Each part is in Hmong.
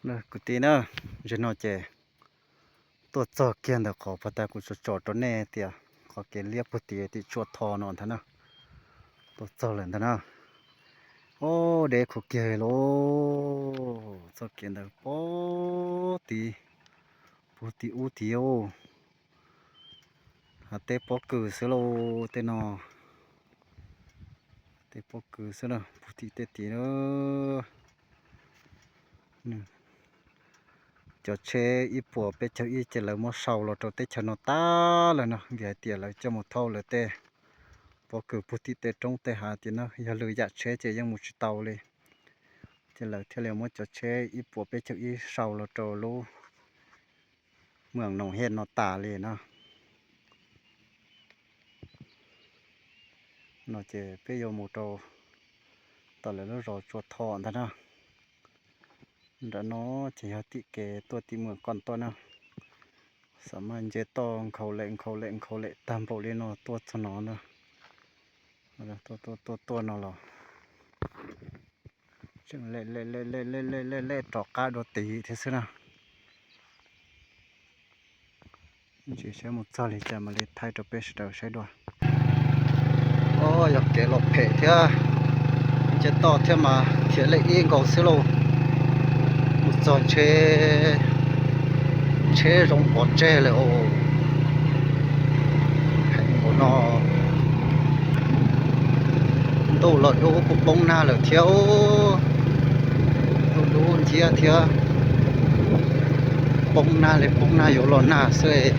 Kwv tij na, zaum no ces tuaj txog kiag ntawm qhov puag ta kuv tsom tsom rau nej tias qhov kev liab puag tim tim Tsua Tho no ntag na. Tuaj txog lawm ntag na. Ob, deb khuv kiag lauj. Txoj kev ntawd pob tid, puag tim ub tid. Hav teb pob kws xwb lauj tej no. Teb pob kws xwb na, puag tim tej tid na. Cov tsheb ib puas peb caug ib ces lawv muab sau los rau teb chaws no tag lawm no, vim hais tias lawv coj mus thauj lawv tej pob kws puag tim tej roob tej hav tias no, yog lwm yam tsheb ces yeej mus tsis tau li. Ces lawv thiaj li muab cov tsheb ib puas peb caug ib sau los rau lub Mws Noos Hej no tas li na. No ces peb yuav mus rau tom lawv lub zos Tsua Tho ntag na. Nram no ces yog tim kev tuaj tim Mws Koj tuaj na. Xam maj nce toj nkhaus lem nkhaus lem nkhaus lem tag npaum li no tuaj txog no na. Tuaj tuaj tuaj tuaj no los tseem lem lem lem lem lem lem lem lem rov qab dua tid thiab xwb na. Tsis saib mus txog li cas mam li thaij rau peb sawv daws saib dua. Ob, yog kev los phem thiab, nce toj thiab mas khiav lej ib nkaus xwb lauj. Mus txog ntshe tsheb zoo pov tseg lawm os. Phem npaum no. Ntuj los dub kuj poob nag lawm thiab. Ntuj dub nciab thiab. Poob nag li poob nag yuav los nag xwb.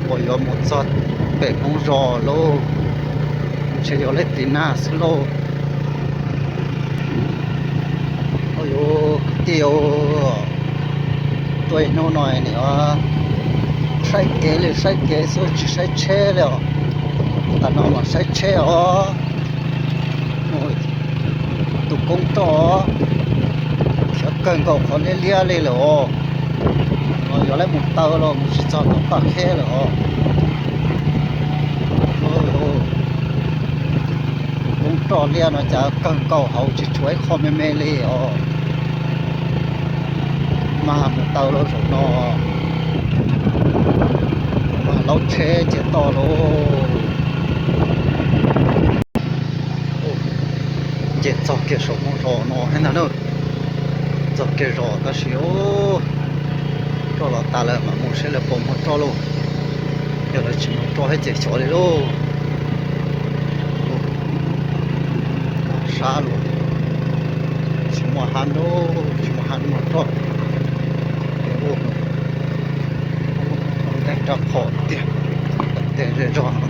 Uas yuav mus txog pem Hmoob zos lauj, ntshe yuav lej tiv nag xwb lauj. Ua yuav kwv tij, tuaj ib hnub no nim saib kev li saib kev xwb tsis saib tsheb li os. Tam no mas saib tsheb os. Tus koob roj khiav kawg nkaus qhov liab liab li lawm os. Yuav lawv mus taw los mus tsis txog tom Paj Kheb lawm os. Tus koob roj liab no cas kawg nkaus hauv tsis tshuav ib qho me me li os. Mas mus taw los zaum no mas laub tsheb nce toj lauj. Nce txog kiag saum Hmoob zos no thiab ntag na. Txog kiag zos tab sis roj los tas lawm mam mus saib lawv puas muag roj lauj. Yog lawv tsis muag roj thiab ces xyov li lauj. Sab lauj, tsis muaj hab lauj, tsis muaj hab muag roj. Ua ntej rab phom tiag, tej zej zog no.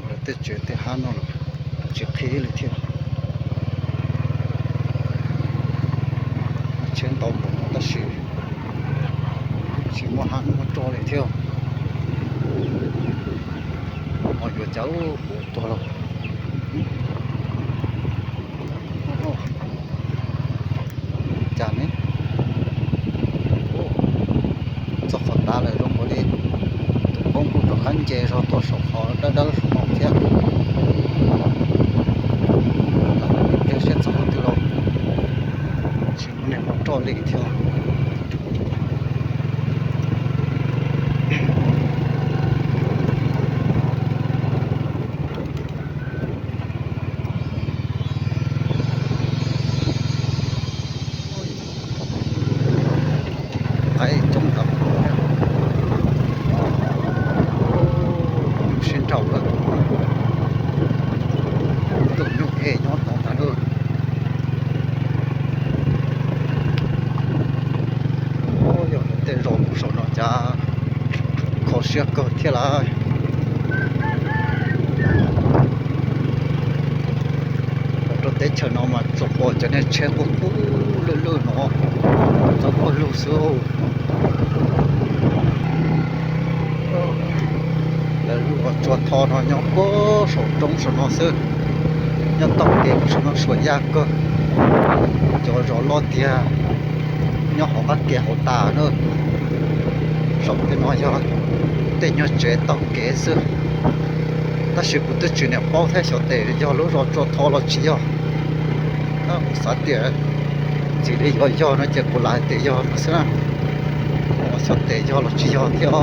Lawv tej tsev tej hab no los tsis qhib li thiab. Tsheb ntau npaum no tab sis tsis muaj hab muaj roj li thiab. Ho yuav cas kuv tuag los cas ne. Txog qhov tav lawm zoo nkaus li tus koob kuj rov qab nce zog tuaj saum qhov dawb dawb saum no thiab. Lam mus pliag seb txog qhov twg los tsis muaj neeg muaj roj li thiab. Qaib coob tag, sib nraus lawm. Tus nyuj ej nyob tod ntag na. Yog tej zaum mus saum no cas kho siab kawg thiab lawm. Los rau teb chaws no mas tsuas pom cov niag tsheb qub qub lwj lwj no txawb puag lug xwb. Lawv lub Tsua Tho no nyob puag saum roob saum no xwb, nyob tom kev mus saum no suas yaj kawg. Cov zos loj tiag nyob hauv qab kev hauv tas na. Saum tej no yog Tej nyuag tsev taug kev xwb, tab sis kuv twb tsis niam paub thiab xyov tes yog lub zos Tsua Tho los tsis yog. Kuv xav tias tsis li yog, yog no ces kuv lam hais tias yog no xwb na, xyov tes yog los tsis yog thiab.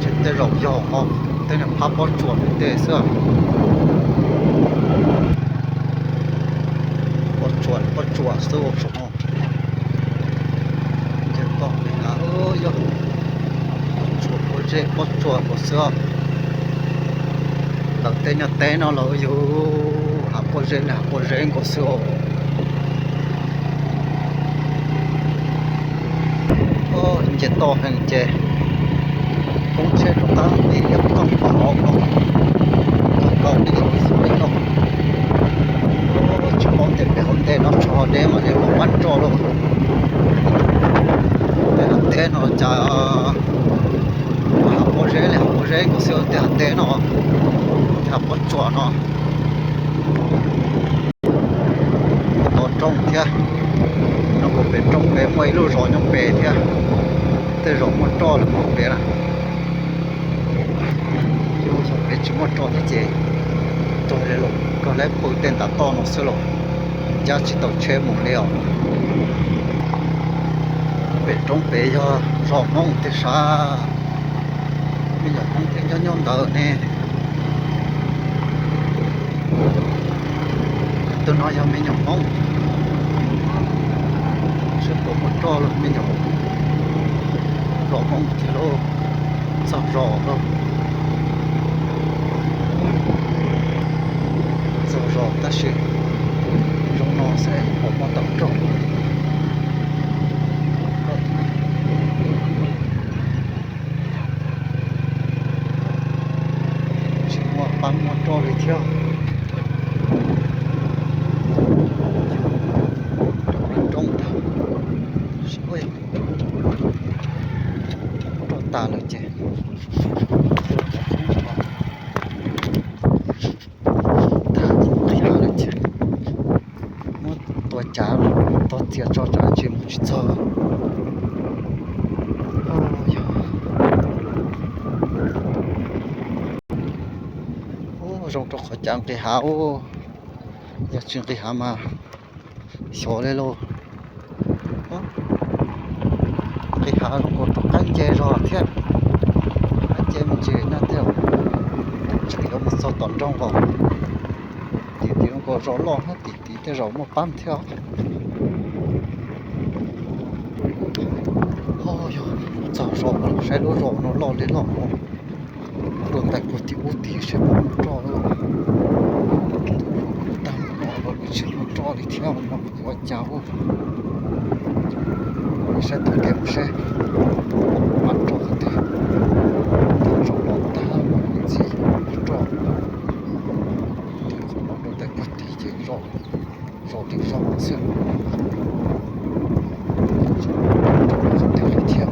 Ces tej zaum yog ho tej niag phab pob tsuas ntawm tej xwb. Pob tsuas, pob tsuas xwb os. Ces koj pem na, yog pob tsuas, pob zeb, pob tsuas nkaus xwb os. Lawv tej nyuag teb no los yog hav pob zeb, hav pob zeb nkaus xwb os. Nce toj heev ces poob tsheb rau qab li ib koog pam hauv no, koog nkaus li ib xub li no. Tsis paub tias pem hauv ntej no tso deb mas deb los pab tso lauj. Pem hauv ntej no cas hav pob zeb li hav pob zeb nkaus xwb, tej hauv ntej no, hav pob tsuas no. Tov roob thiab, no kuv pem roob pem muaj ib lub zos nyob pem thiab, tej zaum muaj roj los muaj pem na. Yus xyov pem tsis muaj roj thiab ces tog los koj laib pw tej ntav toj no xwb los ncaj tsis tau tsheb mus li os. Pem roob pem yog zos Hmoob tiag sav, me nyuam Hmoob thiaj nyob nyob ntawd ne. Tus no yog me nyuam Hmoob, seb puas muaj roj los me nyuam, zos Hmoob thiab lauj, txog zos lauj. Txog zos tab sis zoo no xwb puas muaj tau roj. Tsis muaj pab muaj roj li thiab. Rau qab roob tag, roj tas lawm ces tag nqis hav lawm ces muab tua cav tog txias tso tsam tsis mus tsis txog. Ub, zoo rau qhov cav nqis hav ub, yog tsis nqis hav mas xyov li lauj. Nqis hav zoo nkaus rov qab nce zog thiab, qab nce me ntsis no thiab, tseem yuav mus txog tom nroog os. Tim tim zoo nkaus zos loj thiab, tim tim tej zaum muaj pab thiab. Yog txog zos saib lub zos no loj li loj, rau ntais puag tim ub tid seb puas muaj roj. Tag no los tsis muaj roj li thiab no, ua cas ua saib tag kev mus seb pab roj qhov twg. Tag zos los tag ntxim muaj roj, rau ntais puag tid ces zos, zos li zos xwb, tsis muaj roj qhov twg li thiab.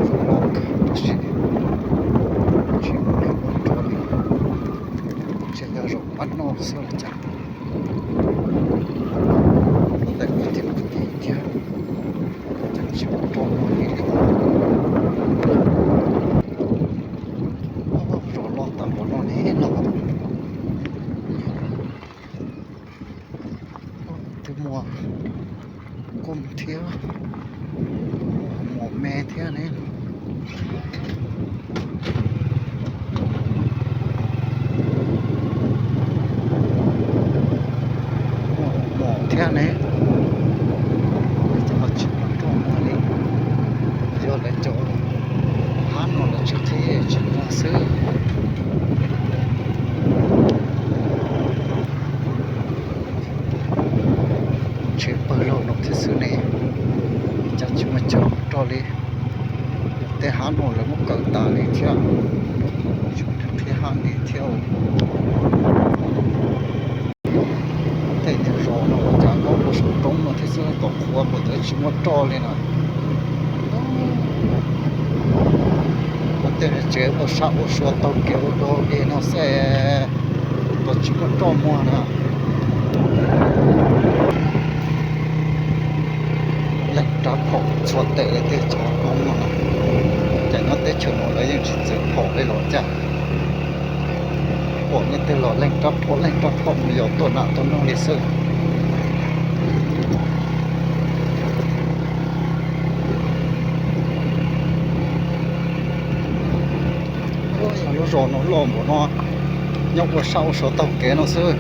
Zoo no kawg tab sis tsis muaj roj li, ntshe yog zaum pab no xwb los cas. Tais kwv tij kwv tij thiab, cas tsis muaj roj no li. Zos loj tag npaum no li no. Twb muaj kooj thiab, muaj me thiab ne. Muaj mos thiab ne. Ces ho tsis muaj roj muag li, yog lawv cov hab no lawv tsis qhib tsis muag xwb. Tsev pawg lug no thiab xwb ne, cas tsis muaj chaw roj li. Tej hab no lawv muab kaw tas li thiab, tsis muaj qhib hab li thiab. Tej niag zos no cas nyob rau saum roob no thiab xwb, tom qhuav npaum ntawd Tsis muaj roj li no. Tej tsev ua sab ua sua taug kev ua dog dig no xwb, tos tsis muaj roj muag na. Leej rab phom txhua tes li tej cov Hmoob no na. Ces nyob teb chaws no lawv yeej tsis txwv phom li los cas. Pom nej tej los leej rab phom leej rab phom mus yos tuaj nam tuaj noog li xwb. Lub zos no loj npaum no, nyob ua sab ua sua taug kev no xwb.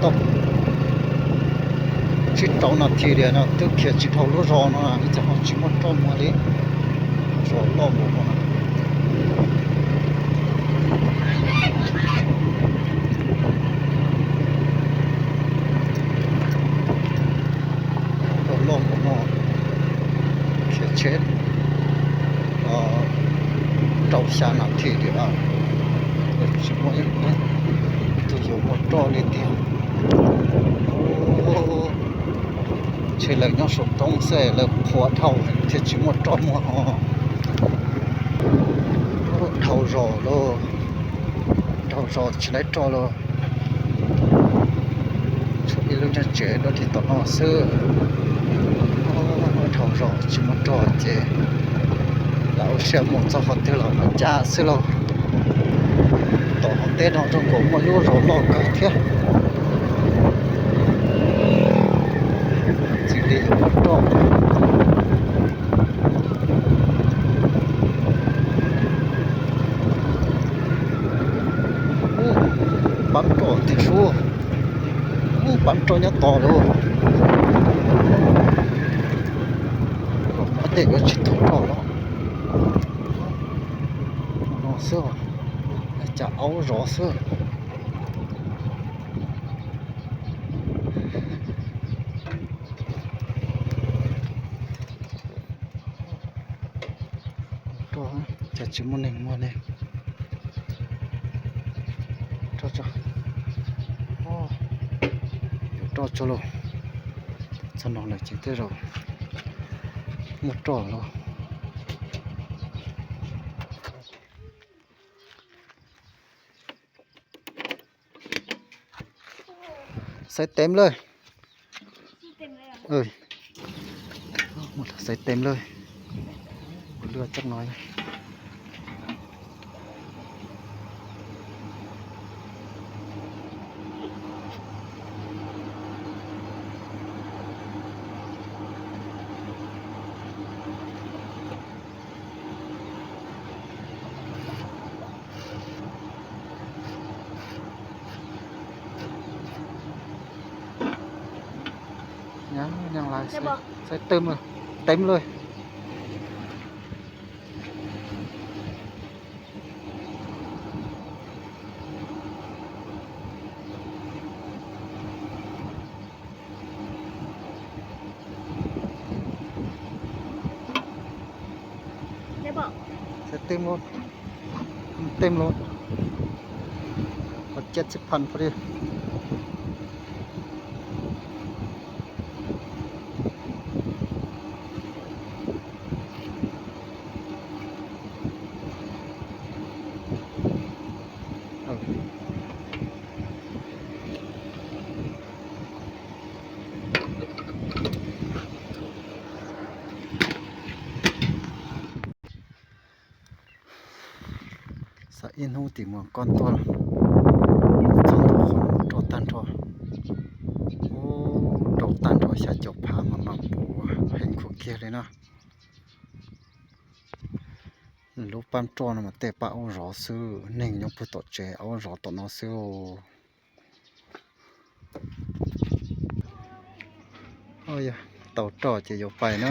Tau tsib rau nas this tias no twb khiav tsis dhau lub zos no ib txhia ho tsis muaj roj muag li. Lub zos loj npaum no. Loj npaum no, khiav tsheb rau xya nas this tias tsis muaj ib tug yuav muaj roj li tiag. Ntshe lawv nyob saum roob xwb lawv qhuav dhau thiaj tsis muaj roj muag ho. Dhau zos los, dhau zos tsis laib roj los. Tshuav ib lub nyuag tsev dog dig tom no xwb. Dhau zos tsis muaj roj ces lam ua siab mus txog qhov twg los ua cas xwb lauj. Tom hauv teb no zoo nkaus muaj lub zos loj kawg thiab. Txim li yuav muaj roj. Pab roj tiag sub. Pab roj nyob tos lauj. Pab tej yuav tsis tau roj los. No xwb, cas aub zov xwb. Roj, cas tsis muaj neeg muag ne. Roj tso, yuav roj tso lauj. Txog no lawm ces tej zaum muaj roj lauj. Xaiv teem lawm. Xaiv teem lawm. Ua lwj txog no. Nyab, nyab lawm, xaiv teem lawm, teem lawm. Xaiv teem lawm, teem lawm, qhov ciaj txij phaj pha li. Xav ib hnub tim mus koj tuaj, txog ntua qhov no roj tag nrho, rau tag nrho xya caum phav mas mam puv heev khuv kiag li na. Lub pab roj no mas tej pab aub zov xwb, neeg nyob puag tom tsev aub zov tom no xwb. Tau roj ces yuav pais na,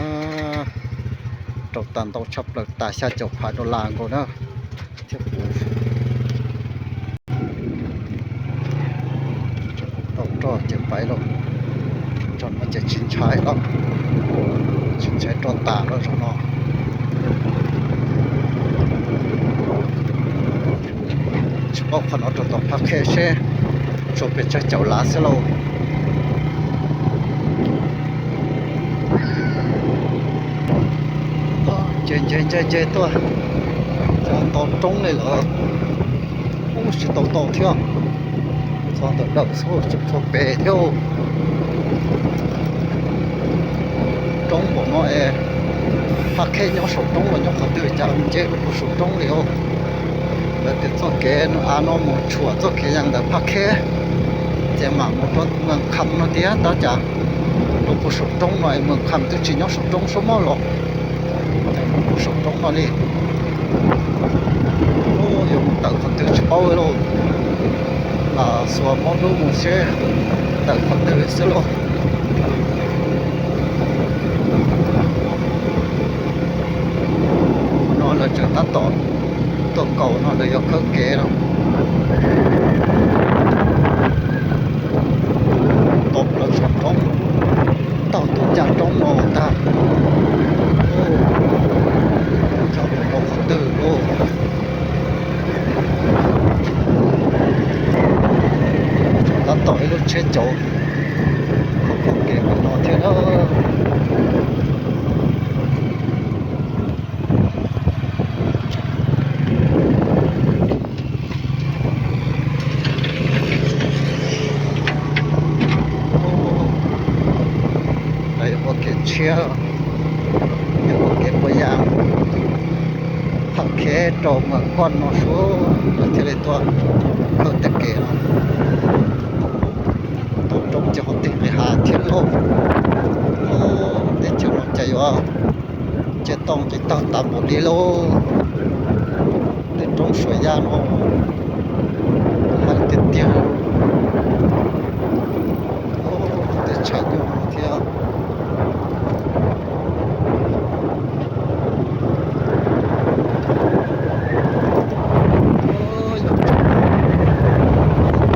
rau tas ntau tshaj plaws tas xya caum phav dollar nkaus na. Thiab kuv tau roj ces pais lauj, tso no ces tsis ntshai lawm, tsis ntshai roj tas lawm zaum no. Tsis paub qhov no rau tom Phaj Khej seb tsuas pes tsawg caum lav xwb lauj. Nceg nceg nceg tuaj, txog nto roob li lawm. Ub, tsis tau tau thiab, txog ntawm dawm xwb tseem tshuav pes thiab. Roob npaum no es, Phaj Khej nyob saum roob los nyob qhov twg cas nce rau puag saum roob li os. Lawv tias txoj kev av no mus tshuam txoj kev yees ntawm Phaj Khej, ces mam mus rau Mws Kham no tiag tab cas rau puag saum roob no es Mws Kham twb tsis nyob saum roob sab mob los, ces rau puag saum roob no li. Yuav mus tawm qhov twg tsis paub li lauj. Lam xuas maub dub mus seb tawm qhov twg xwb lauj. No lawv tseem tab tom tuaj kaus no lawv yuav khawb kev no. Tau los txog roob, tau tuaj ncaj roob no tag. Txog mus rau qhov twg lauj. Tab tom ib lub tsheb caum khawb kev ntawm no thiab na. Ua kev tshiab, ua kev puas yas, Phaj Khej rau Mws Kham no suav lawv thiaj li tuaj khawb tej kev no. Tau roob ces ho tig nqis hav thiab lauj. Teb chaws no cas yuav nce toj nqis tag tas npaum li lauj. Tej roob Suav Yaj no heev tiag tiag. Tej tshais nyuag no thiab.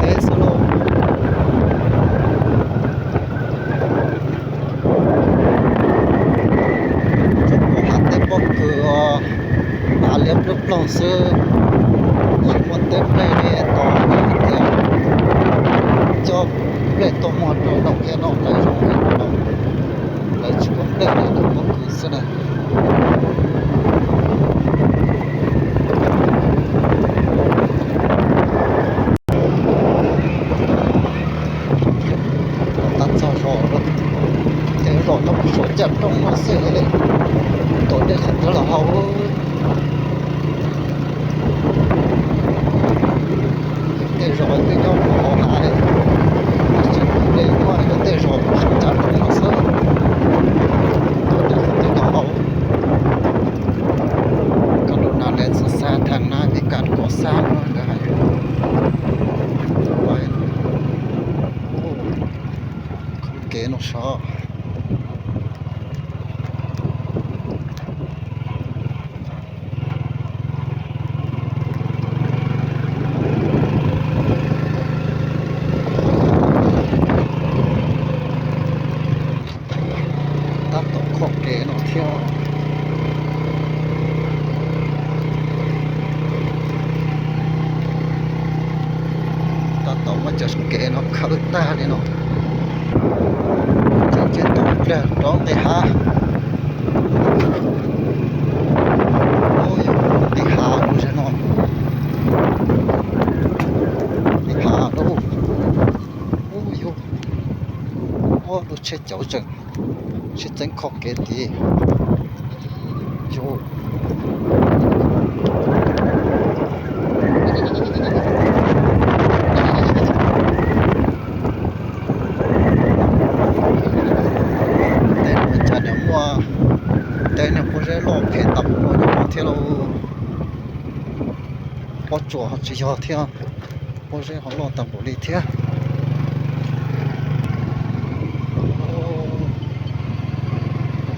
Teb xwb lauj. Tsuas pom hav teb pob kws, hav liab ploog ploog xwb, tsis muaj teb nplej li tos hais tias coj nplej tuaj muag rau noj thiab no lawv zoo li no, lawv tsis muaj nplej li, pob kws xwb na. Tab txog zos, tej zos nyob puag saum caj roob no xwb, tuaj dej qhov twg los haus. Tej zos twb nyob puag hauv hav, tab sis tej zos puag saum caj roob no xwb, tuaj dej qhov twg los haus. Koj lus nas lej xav xav thaum na vim kas kos xab no nkawd hais. Kev no sov. Tab tom khoj kev no thiab. Tab tom muab cov kev no khawb tag li no. Ces tau pliag rov nqis hav. Nqis hav lub zog no, nqis hav lub, ub yug, ua lub tsheb cauv tseem sib txeeb khoj kev tid. Yug, teb no cas niag muaj, teb niag pob zeb loj phem tau ua no thiab lauj. Pob tsuas ho tsis yog thiab, pob zeb ho loj tau npaum li thiab.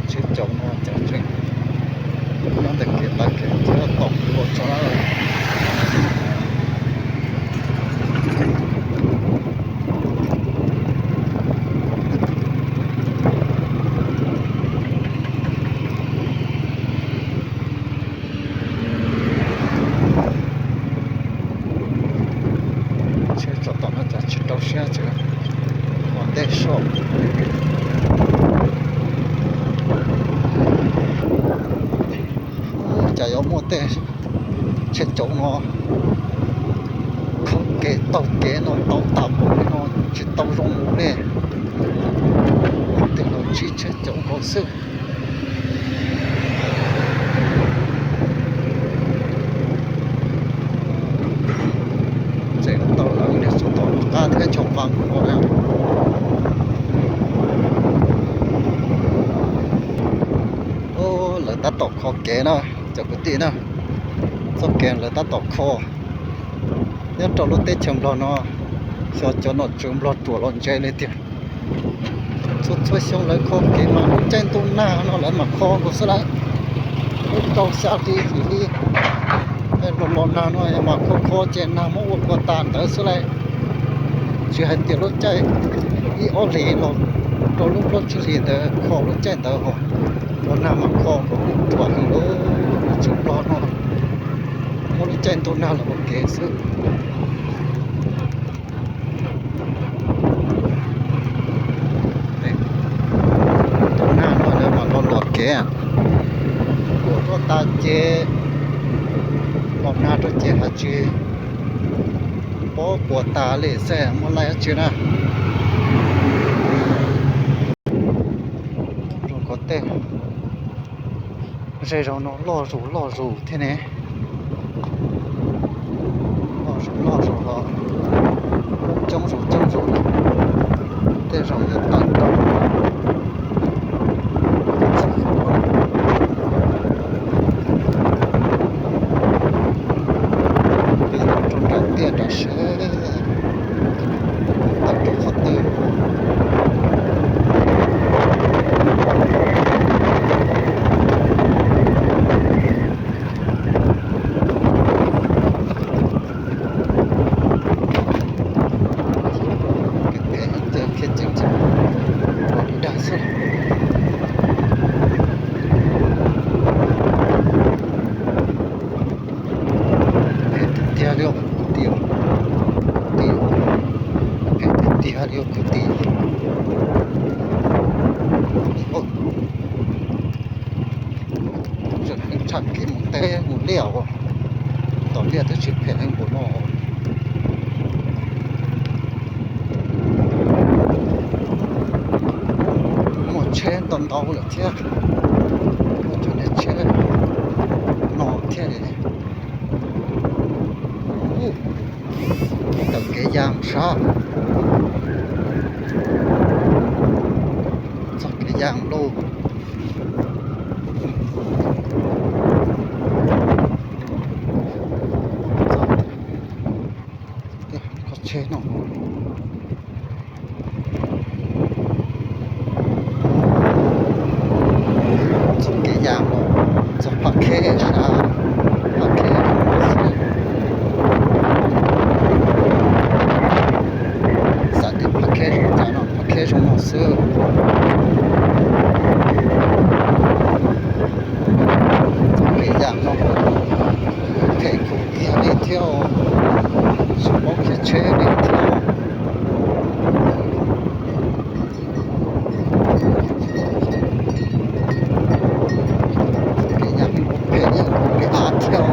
Tsheb cauv no cas tseem nyob ntawm kev tav kev thiab tom ua tso na. Tsheb tso tom no cas tsis rau siab tseem ua ntej soj. Tsheb caum no khaub kev taug kev no tau tas npaum li no tsis tau zoo mus ne. Tej los ntsib tsheb caum nkaus xwb. Tseem tau lawv niag xov tooj qab thiab ncho pa nkaus na. Lawv tab tom kho kev na, cov kwv tij na. Txoj kev lawv tab tom kho nyob rau lub teb chaws Nplog no, xyov cov nom tswv Nplog ruam los ntse li tiag. Txhua txhua xyoo lawv kho kev mas lub caij ntuj nag no lawv mam kho nkaus xwb lauj. Lub rau xya hli yim hli los los nag no mas kho kho ces nag muab ua puas tas ntawd xwb lauj. Tsis hais tias lub caij ib ob hlis los rau lub plaub tsib hlis ntawd kho lub caij ntawd ho los nag mas kho nkaus ruam heev lawm. Nom tswv Nplog no muab lub caij ntuj nag los ua kev xwb. Ntuj nag no lawv mam los luam kev, luam tuaj tas ces los nag rau ces haj tsis paub puas tas li xwb muaj laij dab tsi na. Zoo kom tej zej zog no loj zus loj zus thiab ne. Loj zus loj zus los coob zus coob zus li. Tej zaum yuav tawm rau rau nram tiaj nram seb, tawm rau qhov twg. Khiav ceev ceev, ua li dag xwb. Phem tiag tiag li os kwv tij, kwv tij, phem tiag tiag li os kwv tij. Tshaj kev mus teb mus liaj os, tom liaj twb tsis phem heev npaum no. Muaj tsheb ntau ntau lawm thiab, muaj cov niag tsheb no thiab. Tawm kev ya sab, txog kev ya lauj. Txog tsheb no. Txog kev ya no, txog Phaj Khej sab, Phaj Khej zoo no xwb. Xav tias Phaj Khej zoo cas no, Phaj Khej zoo no xwb. Txog kev ya no, phem khuv kiag li thiab, tsis paub khiav tsheb li thiab. Kev ya phem yeej kev av thiab.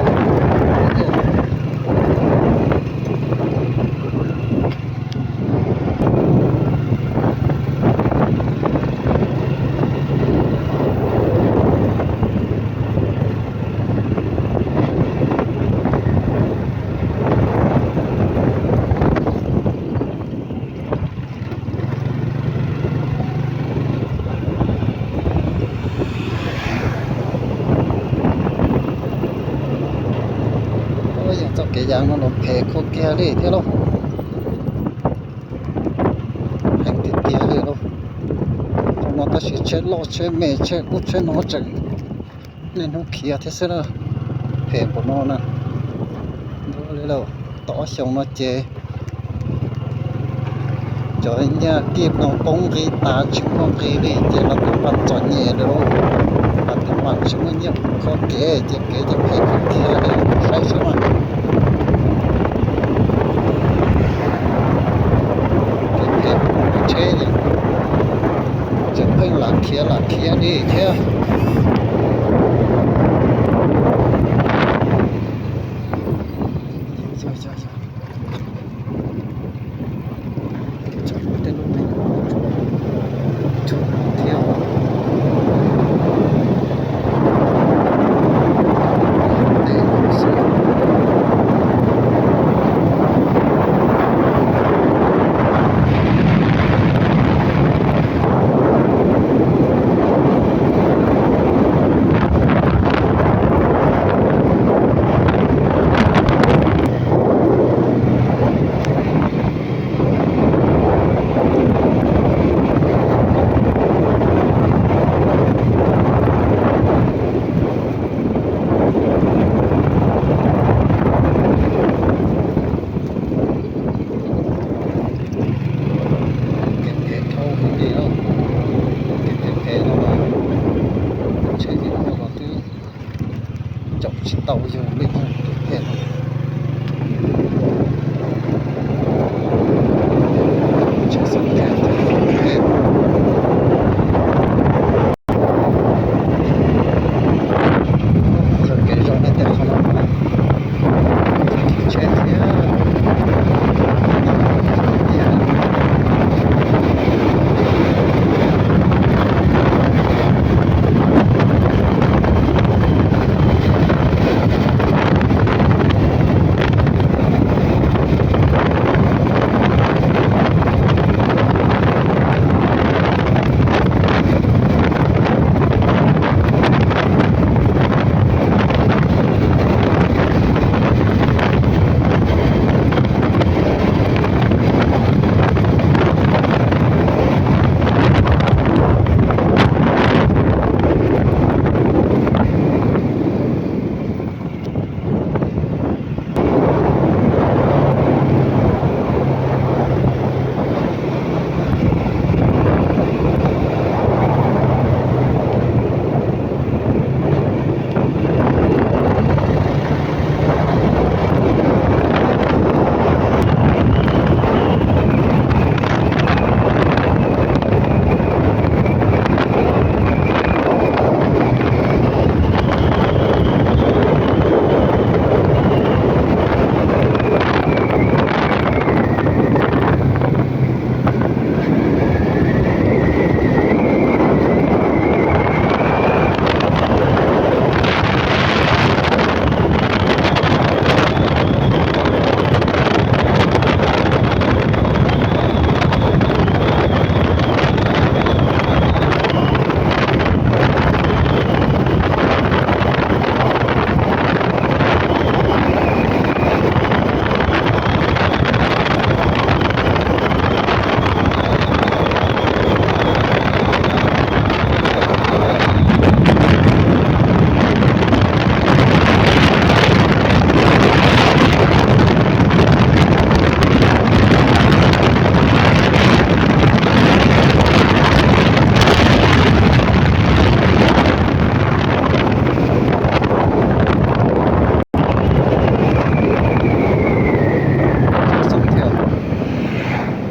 Yog txoj kev ya no los phem khuv kiag li thiab lauj. Phem tiag tiag li lauj. Qhov no tab sis tsheb loj tsheb me tsheb ub tsheb no tseem niaj hnub khiav thiab xwb na. Phem npaum no na. Tau ob xyoos no ces cov nyiaj kij no poob nqi tas tsis muaj nqi li ces los tus mas txom nyem lawm lauj. Los tus mas tsis muaj nyiaj kho kev ces kev ces phem khuv kiag li. Saib seb mas kev phem tsheb ces tseem pheej lam khiav lam khiav li thiab. Tsis tau yug li thiab. Qhov kev zoo na tej qhov no mas tsheb thiab.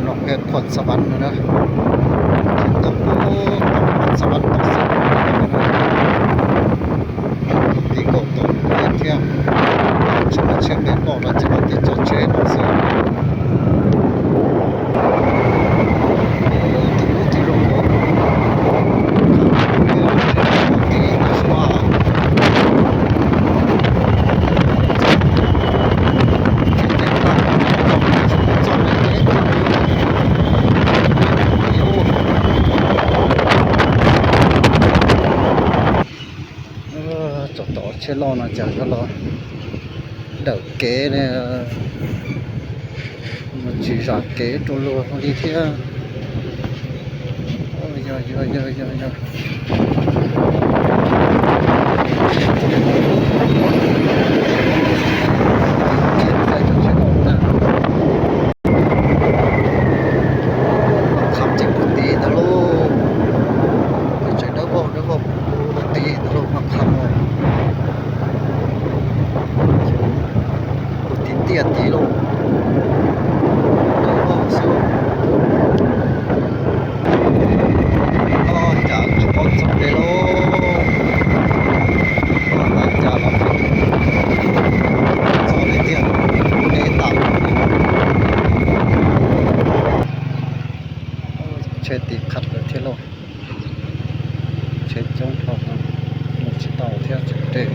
Los pem Phuam Xas Vas no na, tau pub Phuam Xas Vas tau xwb. Tim kaum tau thiab, tsis muaj tsheb pem los lawm ces los tim cov tsheb no xwb. Tim ub tim no, tim no, txog tom tsheb loj no cas yuav los dawm kev li, tsis zam kev rau luag li thiab. Yog, yog, yog, yog, yog. Qham ces puag tid ntag lauj. Tseem dawb vog dawb vog puag tid ntag lauj, mas qham os. Puag tid tiaj tid lauj. Dawb vog xwb. Ua cas tsis pom txog pem lauj. Ua cas los txog li tiag, deb tas. Tsheb tim qham lawm thiab lauj. Tsheb coob dhau, mus tsis tau thiab tseem deb.